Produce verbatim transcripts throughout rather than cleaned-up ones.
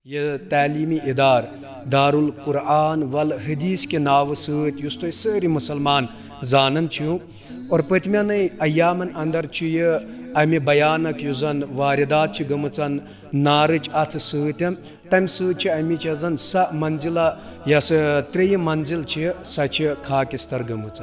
یہِ تعلیٖمی اِدارٕ دارالقرآن والحدیث کہِ ناوٕ سۭتۍ، یُس تُہۍ سٲری مُسلمان زانان چھِو، اور پٔتمٮ۪نٕے ایامن اندر چھُ یہِ امہِ بیانک، یُس زن واردات چھِ گٔمٕژن نارٕچ اتھٕ سۭتۍ، تمہِ سۭتۍ چھِ امِچ یۄس زن سۄ منزلہ، یۄس، آ، ترٛیٚیِم منزل چھِ، سۄ چھِ خاکستر گٔمٕژ۔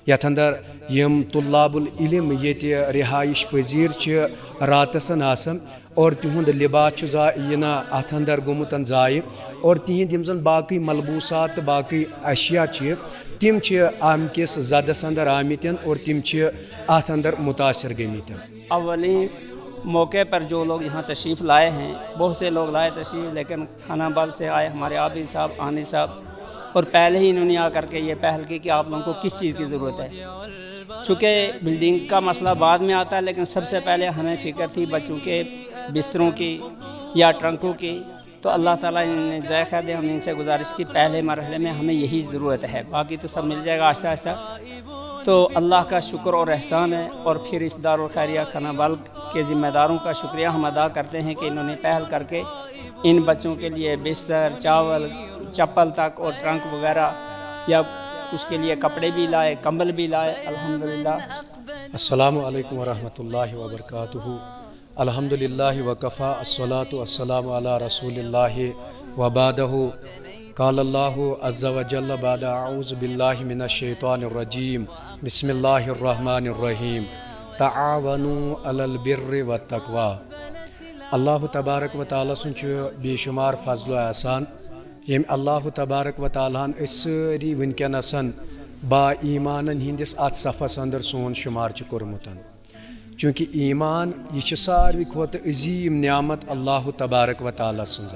یتھ اندر یِم طلاب العلم ییٚتہِ رہائش پذیر چھِ راتسن آسان اور تِہُنٛد لباس چھُ زا-، یِنہٕ اتھ اندر گوٚمُت ضایع، اور تِہنٛدۍ یِم زن باقٕے ملبوسات تہٕ باقٕے اشیاء چھِ، تِم چھِ امہِ کِس زدس اندر آمٕتۍ اور تِم چھِ اتھ اندر متاثر گٔمٕتۍ۔ اولین موقع پر جو لوگ یہاں تشریف لائے ہیں، بہت سے لوگ لائے تشریف، لیکن خانہ بل سے آئے ہمارے عابد صاحب، آنی صاحب، اور پہلے ہی انہوں نے آ کر کے یہ پہل کی کہ آپ لوگوں کو کس چیز کی ضرورت ہے۔ چونکہ بلڈنگ کا مسئلہ بعد میں آتا ہے، لیکن سب سے پہلے ہمیں فکر تھی بچوں کے بستروں کی یا ٹرنکوں کی۔ تو اللہ تعالیٰ انہیں جزائے خیر دے، ہم ان سے گزارش کی، پہلے مرحلے میں ہمیں یہی ضرورت ہے، باقی تو سب مل جائے گا آہستہ آہستہ۔ تو اللہ کا شکر اور احسان ہے، اور پھر اس دارالخیریہ خانہ بل کے ذمہ داروں کا شکریہ ہم ادا کرتے ہیں کہ انہوں نے پہل کر کے ان بچوں کے لیے بستر، چاول، چپل تک اور ٹرنک وغیرہ یا اس کے لیے کپڑے بھی لائے، کمبل بھی لائے، الحمدللہ۔ السلام علیکم ورحمۃ اللہ وبرکاتہ۔ الحمدللہ وکفی، الصلاۃ والسلام علی رسول اللہ وبعدہ۔ قال اللہ عز وجل بعد اعوذ باللہ من الشیطان الرجیم، بسم اللہ الرحمن الرحیم، تعاونوا علی البر والتقوی۔ اللہ تبارک و تعالیٰ سُنٛد چھُ بے شمار فضل و احسان، ییٚمۍ اللہ تبارک و تعالیٰ ہن أسۍ سٲری وٕنکیٚنَس با ایمانن ہٕنٛدِس اتھ صفس اندر سون شمار چھُ کوٚرمُت۔ چونکہ ایمان، یہِ چھِ ساروی کھۄتہٕ عظیٖم نعمت اللہ تبارک و تعالیٰ سٕنٛز۔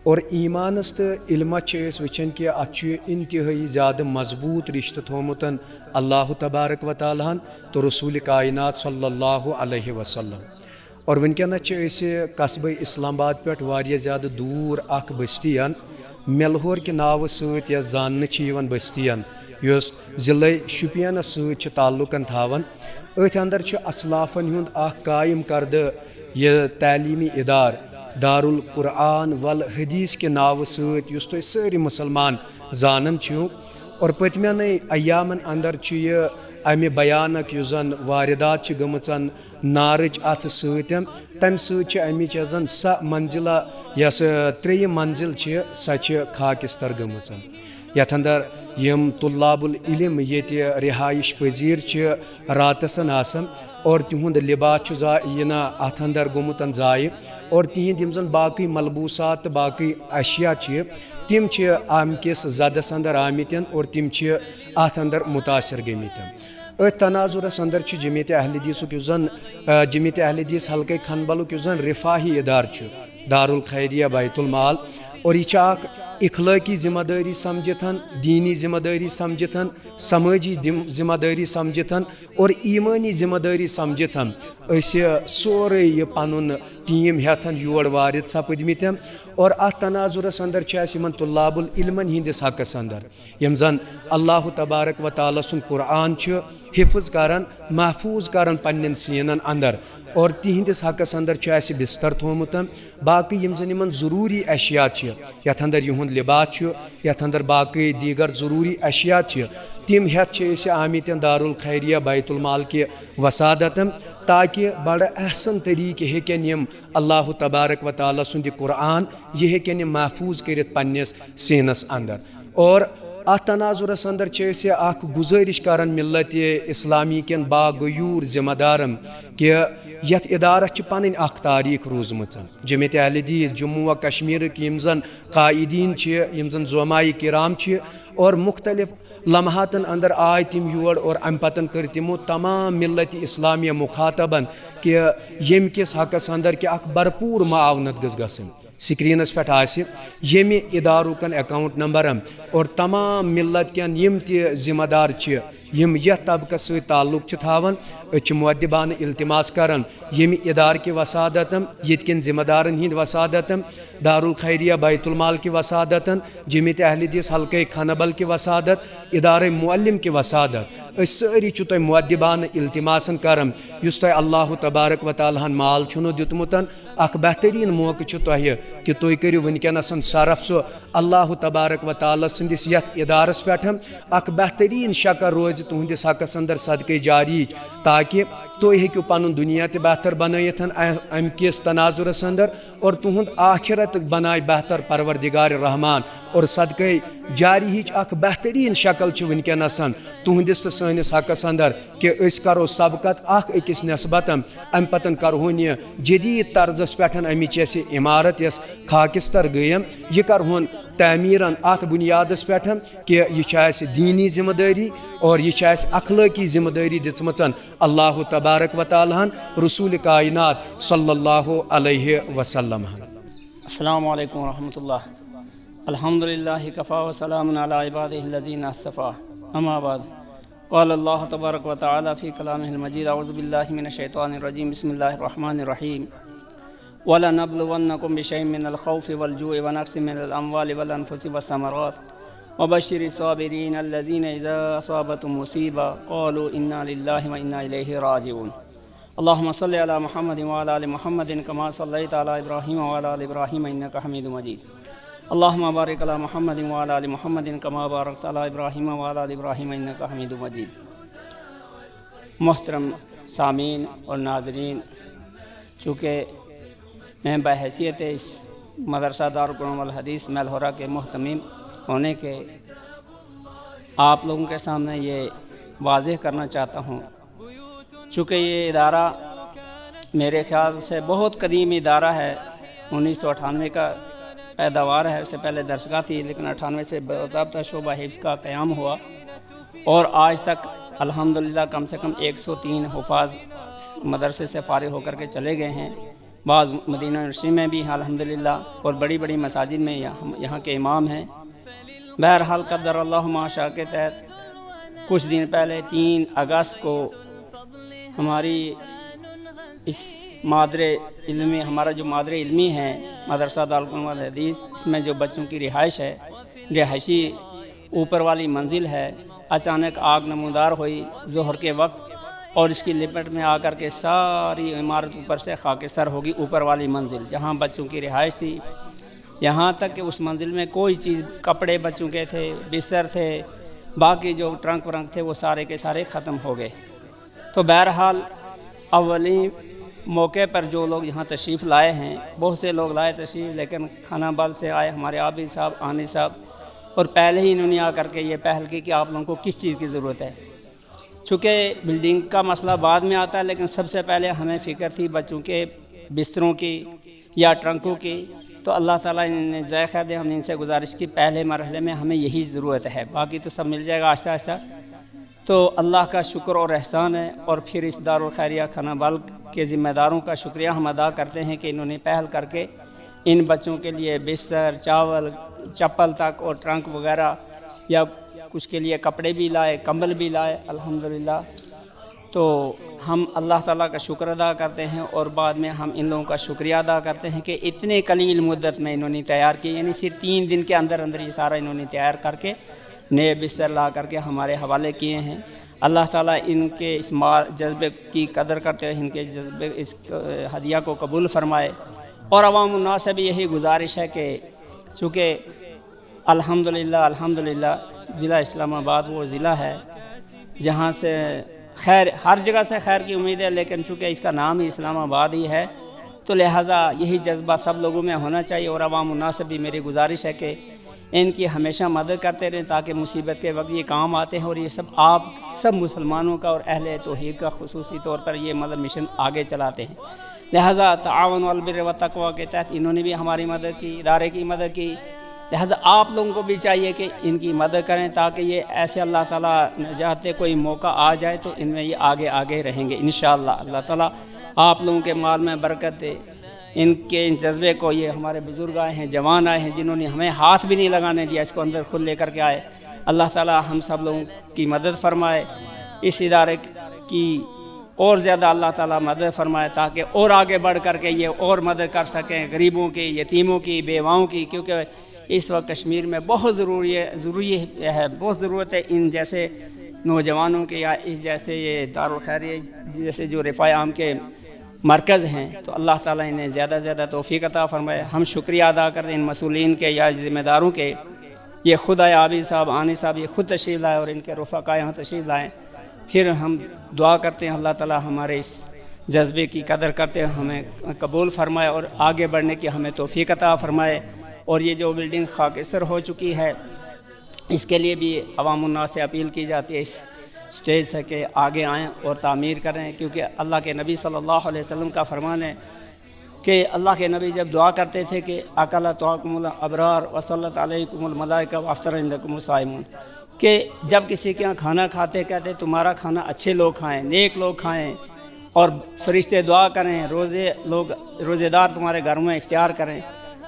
اور ایمانس تہٕ علمس چھِ أسۍ وٕچھان کہِ اتھ چھُ انتہٲئی زیادٕ مضبوٗط رشتہٕ تھوٚومُت اللہ تبارک و تعالیٰ ہن تہٕ رسول کائنات صلی اللہ علیہ وسلم۔ اور وٕنکیٚنَس چھِ أسۍ قصبہٕ اسلام آباد پٮ۪ٹھ واریاہ زیادٕ دوٗر اکھ بستی ان ملہور کہِ ناوٕ سۭتۍ یۄس زاننہٕ چھِ یِوان بستی ان، یۄس ضلعے شُپینَس سۭتۍ چھِ تعلقن تھاوان۔ أتھۍ اندر چھُ اسلافن ہُنٛد اکھ قائم کردٕ یہِ تعلیٖمی ادارٕ دارالقرآن والحدیث کہِ ناوٕ سۭتۍ، یُس تُہۍ سٲری مُسلمان زانان چھِو۔ اور پٔتمٮ۪نٕے ایامن اندر چھُ یہِ امہِ بیانک، یُس زن واردات چھِ گٔمٕژن نارٕچ اتھٕ سۭتۍ، تمہِ سۭتۍ چھِ امِچ یۄس زن سۄ منزلہ، یۄس، آ، ترٛیٚیِم منزل چھِ، سۄ چھِ خاکستر گٔمٕژ۔ یتھ اندر یِم طلاب العلم ییٚتہِ رہائش پذیر چھِ راتسن آسان اور تِہُنٛد لباس چھُ زا-، یِنہٕ اتھ اندر گوٚمُت ضایع، اور تِہنٛدۍ یِم زن باقٕے ملبوسات تہٕ باقٕے اشیاء چھِ، تِم چھِ امہِ کِس زدس اندر آمٕتۍ اور تِم چھِ اتھ اندر متاثر گٔمٕتۍ۔ أتھۍ تناظرس اندر چھُ جمعیت اہل حدیثُک یُس زن، آ، جمعیت اہل حدیث حلقہ کھنبلُک یُس زن رفاہی ادارٕ چھُ، دارالخیریہ بیت المال، اور یہِ چھِ اکھ اخلٲقی ذمہ دٲری سمجھتھ، دینی ذمہ دٲری سمجھتھ، سمٲجی دِم-، ذمہ دٲری سمجھتھ اور ایمٲنی ذمہ دٲری سمجھتھ أسۍ سورُے یہِ پنُن ٹیٖم ہٮ۪تھ یور وارد سپٕدمٕتۍ۔ اور اتھ تناظرس اندر چھِ اسہِ یِمن طلاب العلمن ہٕنٛدِس حقس اندر، یِم زن اللہ تبارک و تعالیٰ سُنٛد قرآن چھُ حفظ کران، محفوظ کران پننٮ۪ن سیٖنن اندر، اور تِہنٛدِس حقس اندر چھُ اسہِ بستر تھوٚومُت۔ باقٕے یِم زن یِمن ضروٗری اشیاء چھِ، یتھ اندر یِہُنٛد لباس چھُ، یتھ اندر باقٕے دیگر ضروٗری اشیاء چھِ، تِم ہٮ۪تھ چھِ أسۍ آمٕتۍ دارالخیریہ بیت المال کہِ وسادت، تاکہ بڑٕ احسن طریقہٕ ہیٚکن یِم اللہ تبارک و تعالیٰ سُنٛد یہِ قرآن، یہِ ہیٚکن یِم محفوظ کٔرِتھ پننِس سیٖنس اندر۔ اور اتھ تناظرس اندر چھِ أسۍ اکھ گزٲرِش کران ملت اسلامی کٮ۪ن باغیور ذمہ دارن کہِ یتھ ادارس چھِ پنٕنۍ اکھ تاریخ روٗزمٕژ۔ جمعیت اہل حدیث جموں و کشمیرٕکۍ یِم زن قائدین چھِ، یِم زن زعماء کرام چھِ، اور مختلف لمحاتن اندر آے تِم یور اور امہِ پتن کٔر تِمو تمام ملت اسلامیہ مخاطبن کہِ ییٚمہِ کِس حقس اندر کہِ اکھ بھرپور معاونت گٔژھ گژھٕنۍ۔ سکرینس پٮ۪ٹھ آسہِ ییٚمہِ ادارُکن اکاؤنٹ نمبرن اور تمام ملت کٮ۪ن یِم تہِ ذمہ دار چھِ، یِم یَتھ طبقس سۭتۍ تعلق چھِ تھاوان، أسۍ چھِ مؤدبانہٕ التماس کران، ییٚمہِ ادارٕ کہِ وسادتن، ییٚتہِ کٮ۪ن ذمہٕ دارن ہٕنٛدۍ وسادتن، دارالخیریہ بیت المال کہِ وسادتن، جمعیت اہل حدیث حلقہ خنبل کہِ وسادت، ادارہ معلم کہِ وسادت، أسۍ سٲری چھِ تۄہہِ مؤدبانہٕ التماسن کران، یُس تۄہہِ اللہ تبارک و تعالیٰ ہن مال چھُنہٕ دیُتمُت، اکھ بہترین موقع چھُ تۄہہِ کہِ تُہۍ کٔرِو وٕنکیٚنس صرف سُہ اللہ تبارک و تعالیٰ سٕنٛدِس یتھ ادارس پٮ۪ٹھ۔ اکھ بہترین شکل روزِ تُہنٛدِس حقس اندر صدقے جاریہٕچ، تاکہِ تُہۍ ہیٚکِو پنُن دُنیا تہِ بہتر بنٲیِتھ ا-، امہِ کِس تناظرس اندر، اور تُہُنٛد آخرت بنایہِ بہتر پروردگار رحمان۔ اور صدقے جاریہٕچ اکھ بہترین شکل چھِ وٕنکیٚنس تُہنٛدِس تہٕ سٲنِس حقس اندر، کہِ أسۍ کرو سبقت اکھ أکِس نسبتن، امہِ پتن کرہون یہِ جدید طرزس پٮ۪ٹھ امِچ یۄس یہِ عمارت یۄس خاکستر گٔیم، یہِ کرہون تعمیرن اتھ بنیادس پٮ۪ٹھ، کہِ یہِ چھِ اسہِ دینی ذمہ دٲری اور یہِ چھِ اسہِ اخلٲقی ذمہ دٲری دِژمٕژن اللہ تبارک و تعالیٰ ہن، رسول کائنات صلی اللہ علیہ وسلم ہن۔ السلام علیکم ورحمۃ اللہ۔ الحمد لله كفى وسلام على عباده الذين اصطفى. أما بعد، قال الله تبارك وتعالى في كلامه المجيد: أعوذ بالله من الشيطان الرجيم، بسم الله الرحمن الرحيم. ولنبلونكم بشيء من الخوف والجوع ونقص من الأموال والأنفس والثمرات وبشر الصابرين الذين إذا أصابتهم مصيبة قالوا إنا لله وإنا إليه راجعون. اللهم صل على محمد وعلى آل محمد كما صليت على إبراهيم وعلى آل إبراهيم إنك حميد مجيد. اللهم بارك على محمد وعلى آل محمد كما باركت على إبراهيم وعلى آل إبراهيم إنك حميد مجيد. محترم سامعین اور ناظرین، چونکہ میں بحیثیت اس مدرسہ دارالقرآن والحدیث میلہورہ کے مہتمم ہونے کے آپ لوگوں کے سامنے یہ واضح کرنا چاہتا ہوں، چونکہ یہ ادارہ میرے خیال سے بہت قدیم ادارہ ہے، انیس سو اٹھانوے کا پیداوار ہے، اس سے پہلے درسگاہ تھی، لیکن اٹھانوے سے باضابطہ شعبہ حفظ کا قیام ہوا اور آج تک الحمدللہ کم سے کم ایک سو تین حفاظ مدرسے سے فارغ ہو کر کے چلے گئے ہیں۔ بعض مدینہ یونیورسٹی میں بھی ہیں الحمدللہ، اور بڑی بڑی مساجد میں یہاں، یہاں کے امام ہیں۔ بہرحال، قدر اللہ ما شاء کے تحت کچھ دن پہلے، تین اگست کو، ہماری اس مادر علمی، ہمارا جو مادر علمی ہے مدرسہ دارالقرآن والحدیث، اس میں جو بچوں کی رہائش ہے، رہائشی اوپر والی منزل ہے، اچانک آگ نمودار ہوئی ظہر کے وقت، اور اس کی لپٹ میں آ کر کے ساری عمارت اوپر سے خاکستر ہوگی۔ اوپر والی منزل جہاں بچوں کی رہائش تھی، یہاں تک کہ اس منزل میں کوئی چیز، کپڑے بچوں کے تھے، بستر تھے، باقی جو ٹرنک ورنک تھے، وہ سارے کے سارے ختم ہو گئے۔ تو بہرحال، اولین موقع پر جو لوگ یہاں تشریف لائے ہیں، بہت سے لوگ لائے تشریف، لیکن خانہ بل سے آئے ہمارے عابد صاحب، عانی صاحب، اور پہلے ہی انہوں نے آ کر کے یہ پہل کی کہ آپ لوگوں کو کس چیز کی ضرورت ہے۔ چونکہ بلڈنگ کا مسئلہ بعد میں آتا ہے، لیکن سب سے پہلے ہمیں فکر تھی بچوں کے بستروں کی یا ٹرنکوں کی۔ تو اللہ تعالیٰ انہیں جزائے خیر دے، ہم نے ان سے گزارش کی، پہلے مرحلے میں ہمیں یہی ضرورت ہے، باقی تو سب مل جائے گا آہستہ آہستہ۔ تو اللہ کا شکر اور احسان ہے، اور پھر اس دارالخیریہ خانہ بل کے ذمہ داروں کا شکریہ ہم ادا کرتے ہیں کہ انہوں نے پہل کر کے ان بچوں کے لیے بستر، چاول، چپل تک اور ٹرنک وغیرہ یا کچھ کے لیے کپڑے بھی لائے، کمبل بھی لائے، الحمدللہ۔ تو ہم اللہ تعالیٰ کا شکر ادا کرتے ہیں، اور بعد میں ہم ان لوگوں کا شکریہ ادا کرتے ہیں کہ اتنے قلیل مدت میں انہوں نے تیار کیے، یعنی صرف تین دن کے اندر اندر یہ سارا انہوں نے تیار کر کے نئے بستر لا کر کے ہمارے حوالے کیے ہیں۔ اللہ تعالیٰ ان کے اس مال جذبے کی قدر کرتے ہوئے ان کے جذبے، اس، آ، ہدیہ کو قبول فرمائے۔ اور عوام الناس سے بھی یہی گزارش ہے کہ چونکہ الحمدللہ، الحمدللہ، ضلع اسلام آباد وہ ضلع ہے جہاں سے خیر، ہر جگہ سے خیر کی امید ہے، لیکن چونکہ اس کا نام ہی اسلام آباد ہی ہے، تو لہٰذا یہی جذبہ سب لوگوں میں ہونا چاہیے۔ اور عوام الناس سے بھی میری گزارش ہے کہ ان کی ہمیشہ مدد کرتے رہیں، تاکہ مصیبت کے وقت یہ کام آتے ہیں، اور یہ سب آپ سب مسلمانوں کا اور اہل توحید کا خصوصی طور پر یہ، مطلب، مشن آگے چلاتے ہیں۔ لہٰذا تعاون البر و تقوی کے تحت انہوں نے بھی ہماری مدد کی، ادارے کی مدد کی۔ لہٰذا آپ لوگوں کو بھی چاہیے کہ ان کی مدد کریں، تاکہ یہ ایسے، اللہ تعالیٰ نہ چاہتے، کوئی موقع آ جائے تو ان میں یہ آگے آگے رہیں گے انشاءاللہ۔ اللہ تعالیٰ آپ لوگوں کے مال میں برکت دے، ان کے ان جذبے کو، یہ ہمارے بزرگ آئے ہیں، جوان آئے ہیں، جنہوں نے ہمیں ہاتھ بھی نہیں لگانے دیا، اس کو اندر خود لے کر کے آئے۔ اللہ تعالیٰ ہم سب لوگوں کی مدد فرمائے، اس ادارے کی اور زیادہ اللہ تعالیٰ مدد فرمائے، تاکہ اور آگے بڑھ کر کے یہ اور مدد کر سکیں غریبوں کی، یتیموں کی، بیواؤں کی، کیونکہ اس وقت کشمیر میں بہت ضروری ہے، ضروری ہے، بہت ضرورت ہے ان جیسے نوجوانوں کے، یا اس جیسے یہ دارالخیریہ جیسے جو رفاع عام کے مرکز ہیں۔ تو اللہ تعالیٰ انہیں زیادہ سے زیادہ توفیق عطا فرمائے۔ ہم شکریہ ادا کرتے ہیں ان مسئولین کے یا ذمہ داروں کے۔ یہ خود آئے، عابد صاحب، عانی صاحب، یہ خود تشریف لائے اور ان کے رفقا یہاں تشریف لائے۔ پھر ہم دعا کرتے ہیں اللہ تعالیٰ ہمارے اس جذبے کی قدر کرتے ہیں، ہمیں قبول فرمائے اور آگے بڑھنے کی ہمیں توفیق عطا فرمائے۔ اور یہ جو بلڈنگ خاکستر ہو چکی ہے، اس کے لیے بھی عوام الناس سے اپیل کی جاتی ہے اس اسٹیج سے کہ آگے آئیں اور تعمیر کریں، کیونکہ اللہ کے نبی صلی اللہ علیہ وسلم کا فرمان ہے کہ اللہ کے نبی جب دعا کرتے تھے کہ اکل طعامکم الابرار وصلت علیکم الملائکہ وافطر عندکم الصائمون، کہ جب کسی کے یہاں کھانا کھاتے کہتے تمہارا کھانا اچھے لوگ کھائیں، نیک لوگ کھائیں، اور فرشتے دعا کریں، روزے لوگ، روزے دار تمہارے گھروں میں افطار کریں۔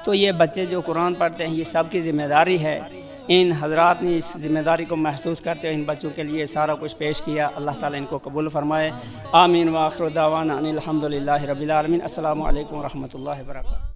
تو یہ بچے جو قرآن پڑھتے ہیں، یہ سب کی ذمہ داری ہے۔ ان حضرات نے اس ذمہ داری کو محسوس کرتے ہوئے ان بچوں کے لیے سارا کچھ پیش کیا۔ اللہ تعالیٰ ان کو قبول فرمائے۔ آمین۔ وآخر دعوانا ان الحمد للہ رب العالمین۔ السلام علیکم ورحمۃ اللہ وبرکاتہ۔